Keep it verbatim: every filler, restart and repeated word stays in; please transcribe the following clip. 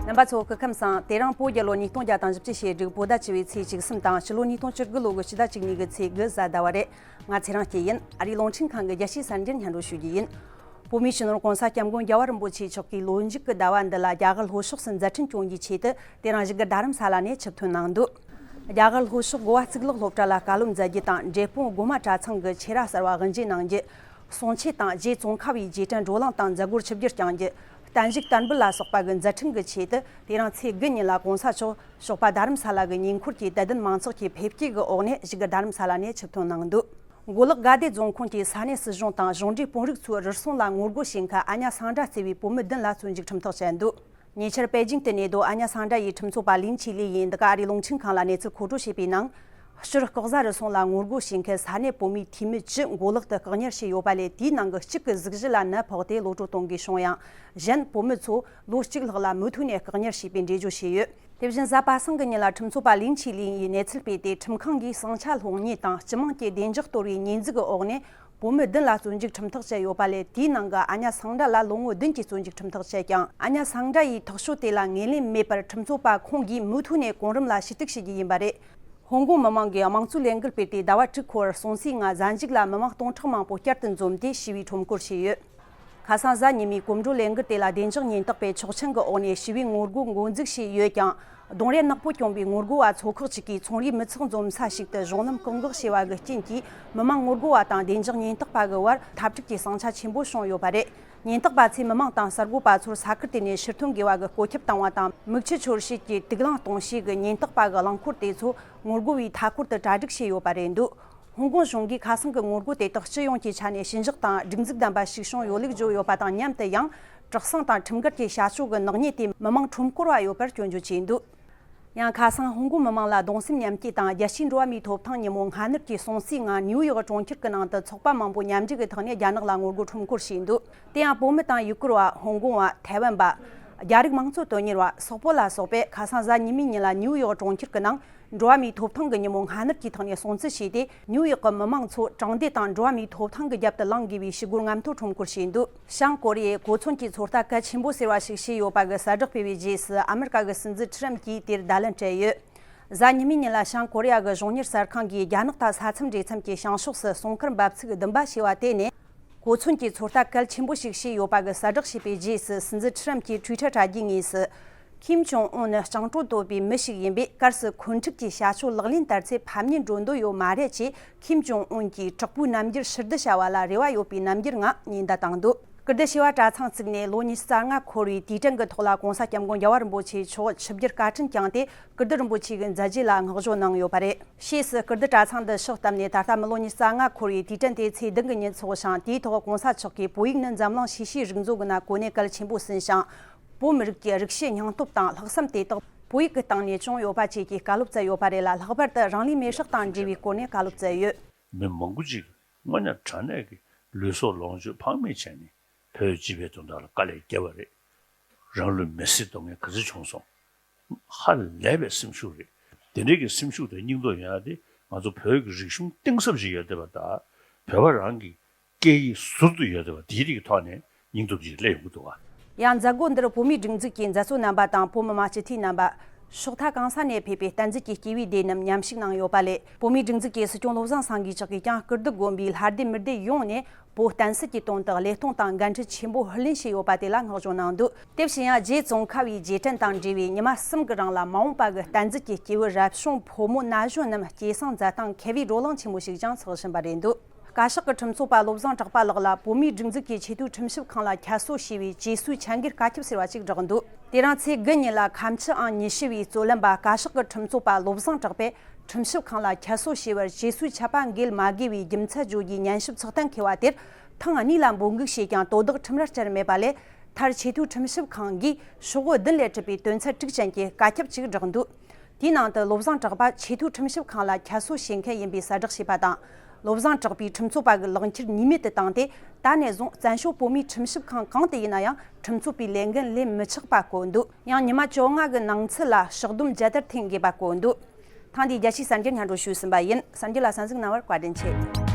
རྣམ་པ་ཚོ་སྐུ་ཁམས་བཟང་། དེ་རིང་བོད་རྒྱལ་ལོ་ཉིས་སྟོང་བརྒྱ་དང་བཞི་བཅུ་ཞེ་དྲུག་བོད་ཟླ་བཅུ་བའི་ཚེས་བཅུ་གསུམ་དང་ཕྱི་ལོ་ཉིས་སྟོང་བཅུ་དགུ་ལོ་གི་ཕྱི་ཟླ་བཅུ་གཉིས་གི་ཚེས་དགུ་གཟའ་ཟླ་བ་རེད། ང་ཚེ་རིང་སྐྱིད་ཡིན། ཨ་རིའི་རླུང་འཕྲིན་ཁང་གི་རྒྱལ་སྤྱིའི་གསར་འགྱུར་སྙན་སྒྲོན་ཞུ་རྒྱུ་ཡིན། བོད་མིའི་སྤྱི་ནོར་༸གོང་ས་༸སྐྱབས་མགོན་རྒྱལ་བ་རིན་པོ་ཆེ་མཆོག་གིས་ལོ་མཇུག་གི་ཟླ་བ་འདི་ལ་རྒྱ་གར་ལྷོ་ཕྱོགས་སུ་མཛད་འཕྲིན་སྐྱོང་རྒྱུའི་ཆེད་དུ་དེ་རིང་བཞུགས་སྒར་རྡ་རམ་ས་ལ་ནས་ཆིབས་ཐོན་གནང་འདུག་རྒྱ་གར་ལྷོ་ཕྱོགས་གོ་བ་གཙུག་ལག་སློབ་གྲྭ་ལ་བཀའ་སློབ་མཛད་རྒྱུ་དང་། འབྲས་སྤུངས་སྒོ་མ་གྲྭ་ཚང་གི་ཆོས་ར་གསར་བ་དབུ་འབྱེད་གནང་རྒྱུ། གསུང་ཆོས་དང་རྗེ་ཙོང་ཁ་པའི་རྗེས་དྲན་བགྲོ་གླེང་དང་མཛད་སྒོར་ཆིབས་བསྒྱུར་བསྐྱང་རྒྱུ། བརྟན་བཞུགས་བསྟར་འབུལ་ལ་སོགས་པ་གི་མཛད་འཕྲིན་གྱི་ཆེད་དུ་དེ་རིང་ཚེས་དགུ་ཉིན་ལ་༸གོང་ས་མཆོག་ཞོགས་པ་རྡ་རམ་ས་ལ་གི་ཉེ་འཁོར་གྱི་དད་ལྡན་མང་ཚོགས་ཀྱི་ཕེབས་སྐྱེལ་གྱི་འོག་ནས་བཞུགས་སྒར་རྡ་རམ་ས་ལ་ནས་ཆིབས་ཐོན་གནང་འདུག་མགོ་ལོག་དགའ་བདེ་རྫོང་ཁོངས་ཀྱི་ས་གནས་སྲིད་གཞུང་དང་གཞུང་འབྲེལ་དཔོན་རིགས་ཚོས་རུལ་སུངས་ལ་ངོ་རྒོལ་བྱེད་མཁན་ཨ་ཉ་སང་ཌ་བརྩི་བའི་བུད་མེད་བདུན་ལ་བཙོན་འཇུག་ཁྲིམས་ཐག་བཅད་འདུག་ཉེ་ཆར་པེ་ཅིང་དུ་གནས་སྡོད་ཨ་ཉ་སང་ཌ་ཡི་ཁྲིམས་རྩོད་པ་ལིན་ཆི་ལི་ཡིས་འདི་ག་ཨ་རིའི་རླུང་འཕྲིན་ཁང་ལ་གནས་ཚུལ་མཁོ་སྤྲོད་བྱས་པའི་ནང་། སྤྱིར་ལྐོག་ཟ་རུལ་སུངས་ལ་ངོ་རྒོལ་བྱེད་མཁན་ས་གནས་བོད་མིའི་འཐུས་མི་བཅུ་མགོ་ལོག་ཏུ་བཀག་ཉར་བྱས་ཡོད་པ་ལས། དེའི་ནང་གི་གཅིག་གི་གཟུགས་གཞི་ལ་ནད་ཕོག་སྟེ་གློད་གྲོལ་གཏོང་དགོས་བྱུང་ཡང་། གཞན་བུད་མེད་ཚོ་ལོ་གཅིག་ལྷག་ལ་མུ་མཐུད་ནས་བཀག་ཉར་བྱས་པའི་འགྲེལ་བརྗོད་བྱས་ཡོད། དེ་བཞིན་གཟའ་པ་སངས་ཀྱི་ཉིན་ལ་ཁྲིམས་རྩོད་པ་ལིན་ཆི་ལིན་ཡིས་གནས་ཚུལ་སྤེལ་ཏེ། ཁྲིམས་ཁང་གིས་ཟིང་ཆ་སློང་ཉེས་དང་སྤྱི་དམངས་ཀྱི་བདེ་འཇགས་གཏོར་བའི་ཉེས་འཛུགས་ཀྱི་འོག་ནས། བུད་མེད་བདུན་ལ་བཙོན་འཇུག་ཁྲིམས་ཐག་བཅད་ཡོད་པ་ལས། དེའི་ནང་གི་ཨ་ཉ་སང་ཌ་ལ་ལོ་ངོ་བདུན་གྱི་བཙོན་འཇུག་ཁྲིམས་ཐག་བཅད་ཀྱང་། ཨ་ཉ་སང་ཌ་ཡི་ཐག་གཅོད་དེ་ལ་ངོས་ལེན་མེད་པར། ཁྲིམས་རྩོད་པ་ཁོང་གིས་མུ་མཐུད་ནས་གོང་རིམ་ལ་ཞུ་གཏུག་བྱེད་རྒྱུ་ཡིན་པ་རེད། ཧོང་ཀོང་མི་མང་གིས་དམངས་གཙོའི་ལས་འགུལ་སྤེལ་ཏེ། ཟླ་བ་དྲུག་འཁོར་བར་སོང་ཚེ་ང་གཟའ་མཇུག་ལ་མི་མང་སྟོང་ཕྲག་མང་པོ་བསྐྱར་དུ་འཛོམས་ཏེ་ཞི་བའི་ཁྲོམ་སྐོར་བྱས་ཡོད། ཁ་སང་གཟའ་ཉི་མའི་གོམ་བགྲོད་ལས་འགུལ་དེ་ལ་བདེ་འཇགས་ཉེན་རྟོག་པས་ཆོག་མཆན་གྱི་འོག་ནས་ཞི་བའི་ངོ་རྒོལ་འགོ་འཛུགས་བྱས་ཡོད་ཀྱང་། གདོང་རྒྱུད་ནག་པོ་བསྐྱོན་པའི་ངོ་རྒོལ་བ་ཚོ་ཁག་ཅིག་གིས་ཚོང་རའི་མི་ཚོགས་འཛོམས་ས་ཞིག་ཏུ་གཞུང་ལམ་བཀག་འགོག་བྱས་པ་གི་རྐྱེན་གྱིས། མི་མང་ངོ་རྒོལ་བ་དང་བདེ་འཇགས་ཉེན་རྟོག་པ་གི་བར་འཐབ་འཁྲུག་གི་ཟིང་ཆ་ཆེན་པོ་བྱུང་ཡོད་པ་རེད། ཉེན་རྟོག་པ་ཚོས་མི་མང་དང་གསར་འགོད་པ་ཚོར་ས་ཁུལ་དེ་ནས་ཕྱིར་ཐོན་དགོས་པ་གི་བཀོད་ཁྱབ་བཏང་བ་དང་། མིག་ཆུ་འཆོར་བྱེད་ཀྱི་དུག་རླངས་གཏོང་བྱེད་ཀྱི་ཉེན་རྟོག་པ་གི་རླངས་འཁོར་དེ་ཚོ་ངོ་རྒོལ་བའི་མཐའ་འཁོར་དུ་གྲ་སྒྲིག་བྱས་ཡོད་པ་རེད་འདུག་ཧོང་ཀོང་གཞུང་གིས་ཁ་སང་གི་ངོ་རྒོལ་དེ་དག་སྤྱི་ཡོངས་ཀྱི་ཆ་ནས་ཞི་འཇགས་དང་སྒྲིག་འཛུགས་ལྡན་པ་ཞིག་བྱུང་ཡོད་ལུགས་བརྗོད་ཡོད་པ་དང་མཉམ་དུ། ཡང་དྲག་ཟིང་དང་ཁྲིམས་འགལ་གྱི་བྱ་སྤྱོད་ཀྱི་ནག་ཉེས་དེས་མི་མང་ཁྲོམ་སྐོར་བ་ཡོད་པར་སྐྱོན་བརྗོད་བྱས་འདུག་ཡང་ཁ་སང་ཧོང་ཀོང་མི་མང་ལ་གདུང་སེམས་མཉམ་སྐྱེད་དང་། རྒྱལ་སྤྱིའི་འགྲོ་བ་མིའི་ཐོབ་ཐང་ཉིན་མོ་སྔ་སྣུར་གྱི་སྲུང་བརྩིའི་ངང་ནིའུ་ཡོག་གྲོང་ཁྱེར་གྱི་ནང་དུ་ཚོགས་པ་མང་པོ་མཉམ་འབྲེལ་གྱི་ཐོག་ནས་རྒྱ་ནག་ལ་ངོ་རྒོལ་ཁྲོམ་སྐོར་བྱས་འདུག་དེ་ཡང་བོད་མི་དང་ཡུ་གུར་བ། ཧོང་ཀོང་བ། ཐའེ་ཝན་པ། རྒྱ་རིགས་མང་གཙོ་དོན་གཉེར་བ། སོག་པོ་ལ་སོགས་པས་ཁ་སང་གཟའ་ཉི་མའི་ཉིན་ལ་ནིའུ་ཡོག་གྲོང་ཁྱེར་གྱི་ནང་འགྲོ་བ་མིའི་ཐོབ་ཐང་གི་ཉིན་མོ་སྔ་སྣུར་གྱི་ཐོག་ནས་སྲུང་བརྩི་བྱས་ཏེ། ནིའུ་ཡོག་གི་མི་མང་ཚོ་དྲང་བདེན་དང་འགྲོ་བ་མིའི་ཐོབ་ཐང་གི་རྒྱབ་ཏུ་ལངས་དགོས་པའི་ཞུ་སྒོར་རྔམ་སྟོན་ཁྲོམ་སྐོར་བྱས་འདུག་བྱང་ཀོ་རི་ཡས་གོ་མཚོན་གྱི་ཚོད་ལྟ་གལ་ཆེན་པོ་ཟེར་བ་ཞིག་བྱས་ཡོད་པ་གི་གསལ་བསྒྲགས་སྤེལ་བའི་རྗེས་སུ། ཨ་མི་རི་ཀ་གི་སྲིད་འཛིན་ཁྲི་རམ་གྱིས་དེར་བརྡ་ལན་སྤྲད་ཡོད། གཟའ་ཉི་མའི་ཉིན་ལ་བྱང་ཀོ་རི་ཡ་གི་གཞུང་གཉེར་གསར་ཁང་གིས་རྒྱ་ནག་དང་ས་མཚམས་འབྲེལ་མཚམས་ཀྱི་བྱང་ཕྱོགས་སུ་སྲུང་སྐར་འབབ་ཚིགས་བདུན་པ་ཞེས་པ་དེ་ནས། གོ་མཚོན་གྱི་ཚོད་ལྟ་གལ་ཆེན་པོ་ཞིག་བྱས་ཡོད་པ་གི་གསལ་བསྒྲགས་བྱས་པའི་རྗེས་སུ། སྲིད་འཛིན་ཁྲི་རམ་གྱིས་ཊུའི་ཊར་དྲ་རྒྱའི་ངོས་སུ། ཁིམ་ཇོང་ཨུན་ནི་སྤྱང་གྲུང་དོད་པའི་མི་ཞིག་ཡིན་པས། གལ་སྲིད་འཁོན་འཁྲུག་གི་བྱ་སྤྱོད་ལག་ལེན་བསྟར་ཚེ་ཕམ་ཉེས་འགྲོ་འདོད་ཡོད་མ་རེད་ཅེས། ཁིམ་ཇོང་ཨུན་གྱིས་དྲག་པོའི་རྣམ་འགྱུར་ཕྱིར་བསྡུ་བྱ་བ་ལ་རེ་བ་ཡོད་པའི་རྣམ་འགྱུར་ངང་ཉེན་བརྡ་བཏང་འདུག་ཀིར་ཏི་བྱེས་པ་གྲྭ་ཚང་བཙུགས་ནས་ལོ་ཉི་ཤུ་རྩ་ལྔ་འཁོར་བའི་དུས་དྲན་གྱི་ཐོག་ལ། ༸གོང་ས་༸སྐྱབས་མགོན་རྒྱལ་བ་རིན་པོ་ཆེ་མཆོག་ཆིབས་བསྒྱུར་བཀའ་དྲིན་བསྐྱངས་ཏེ། ཀིར་ཏི་རིན་པོ་ཆེ་གི་མཛད་རྗེས་ལ་བསྔགས་བརྗོད་གནང་ཡོད་པ་རེད། ཕྱིས་སུ་ཀིར་ཏི་གྲྭ་ཚང་འདི་ཕྱག་བཏབ་ནས། ད་ལྟ་མི་ལོ་ཉི་ཤུ་རྩ་ལྔ་འཁོར་བའི་དུས་དྲན་དེ་ཚེས་བདུན་གྱི་ཉིན་འཚོགས་ཤིང་། དེའི་ཐོག་༸གོང་ས་མཆོག་གིས། བོད་ཡིག་ནི་འཛམ་གླིང་ཤེས་བྱའི་རིག་མཛོད་ཀྱི་ནང་གོ་གནས་གལ་ཆེན་པོ་ཟིན་ཞིང་། བོད་མི་རིགས་ཀྱི་རིག་གཞི་སྙིང་སྟོབས་དང་ལྷག་བསམ་དེ་དག་བོད་ཡིག་གི་སྟེང་ནས་བྱུང་ཡོད་པ་བཅས་ཀྱི་བཀའ་སློབ་སྩལ་ཡོད་པ་རེད་ལ། ལྷག་པར་དུ་རང་ལུས་མེར་སྲེག་དང་འབྲེལ་བའི་སྐོར་ནས་བཀའ་སློབ་སྩལ་ཡོད། མི་མང་པོ་ཅིག་དངོས་གནས་དྲང་གནས་ཀྱི་ལུས་སྲོག་ལོངས་སྤྱོད་ཕངས་མེད་བྱས་ནས་བོད་སྤྱི་པའི་དོན་དག་ལ་དཀའ་ལས་བརྒྱབ་པ་རེད། རང་ལུས་མེར་སྲེག་གཏོང་མཁན་ག་ཚོད་བྱུང་སོང་། ཧ་ལས་པའི་སེམས་ཤུགས་རེད། དེ་འདྲའི་གི་སེམས་ཤུགས་དང་སྙིང་སྟོབས་ཡོང་ཡ་དེ། ང་ཚོ་བོད་ཀྱི་རིག་གཞུང་གཏིང་ཟབ་ཅིག་ཡོད་བསྡད་པ་དང་། བོད་པ་རང་གི་སྐད་ཡིག་ཟུར་དུ་ཡོད་བསྡད་པ་དེའི་རིགས་ཐོག་ནས་སྙིང་སྟོབས་ཅིག་སླེབས་ཡོང་གི་འདུག་ག་ཡང་མཛད་སྒོ་འདིར་བོད་མིའི་སྒྲིག་འཛུགས་ཀྱི་མཛད་གཙོ་རྣམ་པ་དང་། བོད་མི་མང་སྤྱི་འཐུས་རྣམ་པ། ཕྱོགས་མཐའ་གང་ས་ནས་ཕེབས་པའི་བསྟན་འཛིན་གྱི་སྐྱེས་བུ་སྡེ་རྣམས་མཉམ་ཞུགས་གནང་ཡོད་པ་ལས། བོད་མིའི་སྒྲིག་འཛུགས་ཀྱི་སྲིད་སྐྱོང་བློ་བཟང་སེང་གེ་མཆོག་གིས་ཀྱང་། ཀིརྟི་དགོན་པའི་ལྷ་སྡེ་མི་སྡེ་ཡོངས་ནས་བོད་བསྟན་སྲིད་ཀྱི་དོན་དུ་བློས་གཏོང་དང་འགན་འཁྲི་ཆེན་པོ་ལེན་བཞིན་ཡོད་པ་དེ་ལ་བསྔགས་བརྗོད་གནང་འདུག་དེ་བཞིན་ཡང་རྗེ་ཙོང་ཁ་པའི་རྗེས་དྲན་དང་འབྲེལ་བའི་ཉི་མ་གསུམ་གྱི་རིང་ལ། མ་འོངས་པ་གི་བསྟན་འཛིན་གྱི་སྐྱེས་བུ་རབ་བྱུང་ཕོ་མོ་ན་གཞོན་རྣམས་སྐྱེད་སྲིང་མཛད་སྟངས་མཁས་པའི་བགྲོ་གླེང་ཆེན་མོ་ཞིག་ཀྱང་འཚོགས་བཞིན་པ་རེད་འདུག་བཀའ་ཤག་གི་ཁྲིམས་རྩོད་པ་བློ་བཟང་གྲགས་པ་ལགས་ལ་བོད་མིའི་སྒྲིག་འཛུགས་ཀྱི་ཆེས་མཐོའི་ཁྲིམས་ཞིབ་ཁང་ལ་ཁྱད་གསོད་བྱས་པའི་རྗེས་སུའི་ཆད་འགེལ་བཀའ་ཁྱབ་ཟེར་བ་ཞིག་བསྒྲགས་འདུག་དེ་རིང་ཚེས་དགུ་ཉིན་ལ་ཁམས་ཆུ་ཨང་ཉི་ཤུ་བའི་རྩོད་ལམ་པ་བཀའ་ཤག་གི་ཁྲིམས་རྩོད་པ་བློ་བཟང་གྲགས་པས་ཁྲིམས་ཞིབ་ཁང་ལ་ཁྱད་གསོད་བྱས་པར་རྗེས་སུའི་ཆད་པ་འགེལ་མ་དགོས་པའི་རྒྱུ་མཚན་བརྗོད་རྒྱུའི་སྙན་ཞུ་ཚགས་ཐན་འཁེལ་བ་དེར། ཐེངས་གཉིས་ལ་འབོད་འགུག་བྱས་ཀྱང་དོ་བདག་ཁྲིམས་ར་བཅར་མེད་པ་ལས། མཐར་ཆེས་མཐོའི་ཁྲིམས་ཞིབ་ཁང་གིས་ཤོག་བུ་བདུན་ལས་གྲུབ་པའི་དོན་ཚན་དྲུག་ཅན་གྱི་བཀའ་ཁྱབ་ཅིག་བསྒྲགས་འདུག་དེའི་ནང་དུ་བློ་བཟང་གྲགས་པ་ཆེས་མཐོའི་ཁྲིམས་ཞིབ་ཁང་ལ་ཁྱད་གསོད་བྱེད་མཁན་ཡིན་པའི་གསལ་བསྒྲགས་བྱས་པ་དང་། བློ་བཟང་གྲགས་པའི་ཁྲིམས་རྩོད་པ་གི་ལག་འཁྱེར་ཉེས་མེད་དུ་བཏང་སྟེ། ད་ནས་བཟུང་བཙན་བྱོལ་བོད་མིའི་ཁྲིམས་ཞིབ་ཁང་གང་དུ་ཡིན་ན་ཡང་ཁྲིམས་རྩོད་པའི་ལས་འགན་ལེན་མི་ཆོག་པ་བཀོད་འདུག་ཡང་ཉི་མ་བཅོ་ལྔ་གི་ནང་ཚུད་ལ་ཕྱག་སྡོམ་ཇི་ལྟར་འཐེན་དགོས་པ་བཀོད་འདུག་ཐེངས་འདིའི་རྒྱལ་སྤྱིའི་གསར་འགྱུར་སྙན་སྒྲོན་ཞུས་ཟིན་པ་ཡིན། གསར་འགྱུར་ལ་གསན་གཟིགས་གནང་བར་བཀའ་དྲིན་ཆེ།